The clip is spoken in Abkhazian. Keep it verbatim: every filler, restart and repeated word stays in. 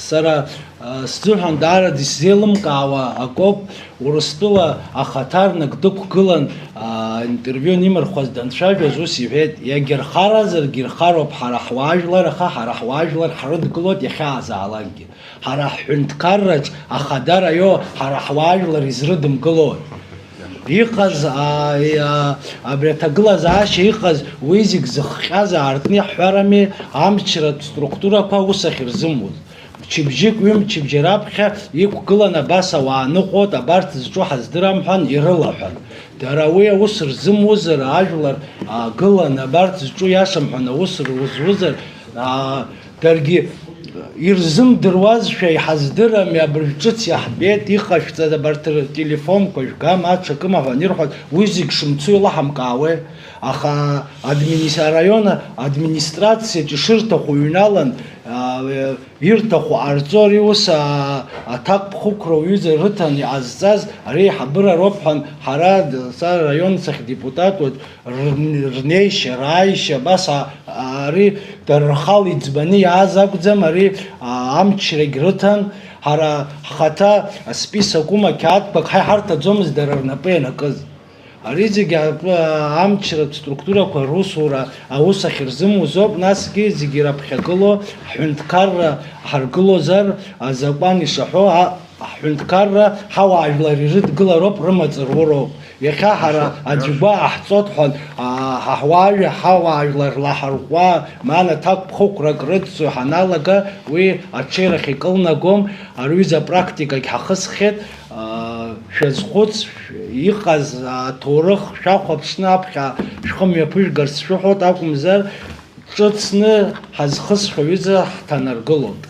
Сара, а, сзыҳәан даараӡа исзеилымкаауа акоуп, Урыстәыла ахаҭарнак дықәгылан, а, интервиу анимырхуаз данцәажәоз ус иҳәеит: "Иагьырхаразаргьы ирхароуп ҳара ҳуаажәлар, аха ҳара ҳуаажәлар ҳрыдгылоит иахьаазаалакгьы. Ҳара ҳҳәынҭқарраҿ ахадара иоу ҳара ҳуаажәлар изрыдымгылои?" Иҟаз, а, и, а, абри аҭагылазаашьа иҟаз уи зегь зыхҟьаз аартны иаҳҳәарами, амчратә структурақәа аус ахьырзымуз. Мчыбжьык, ҩымчыбжьа раԥхьа иқәгылан, абас ауаа ныҟәоит, абарҭ зҿу ҳаздырам ҳәан ирылаҳәан. Дара уи аус рзымузар, ажәлар аагылан, абарҭ зҿу иашам ҳәан аус рузузар, аа, даргьы ирзымдыруазшәа иҳаздырами, абыржә ҿыц иаҳбеит, иҟашәҵа абарҭ ртелефонқәа, жәгама, аҽакыма ҳәа анирҳәоз, уи зегь шымцу еилаҳамкаауеи? Аха админис-, араион администрациаҿ ишырҭаху ҩналан, аа, ирҭаху ҟарҵо, ари ус, аа, аҭакԥхықәра уҩыза рыҭан иҟазҵаз ареиҳабыра роуп ҳәан, ҳара, д-, са раион сахьдепутатуаз, рн-, рнеишьа, рааишьа, абас, а-, ари дара рхала иӡбаны иааз акәӡам, ари, а, амчрагь рыҭан, ҳара ҳхаҭа асписок ума қьаадқәак ҳаиҳарҭаӡомызт дара рнапы ианакыз. Ари зегьы атәы-, амчратә структурақәа русура аус ахьырзымуз ауп, насгьы зегьы ираԥхьагылоу ҳҳәынҭқарра ҳаргылозар, азакәан ишаҳәо, а-, ҳҳәынҭқарра ҳауаажәлар ирыдгылароуп, рымаҵ руроуп. Иахьа ҳара аӡәы игәы ааҳҵоит ҳәа, а, ҳа ҳуаажәа ҳауаажәлар лаҳарҟәуа, маан аҭакԥхықәрак рыццо ҳаналага, уи аҽеирахь икылнагом, ари ҩыза апрактикагь ҳахысхьеит. Аа, шәазхәыц, шә-, иҟаз аҭоурых шәахәаԥшны аԥхьа шәхы мҩаԥыжәгарц шәыҳәоит акәымзар, ҿыцны ҳазхысхьоу ҩыза ҳҭанаргылоит.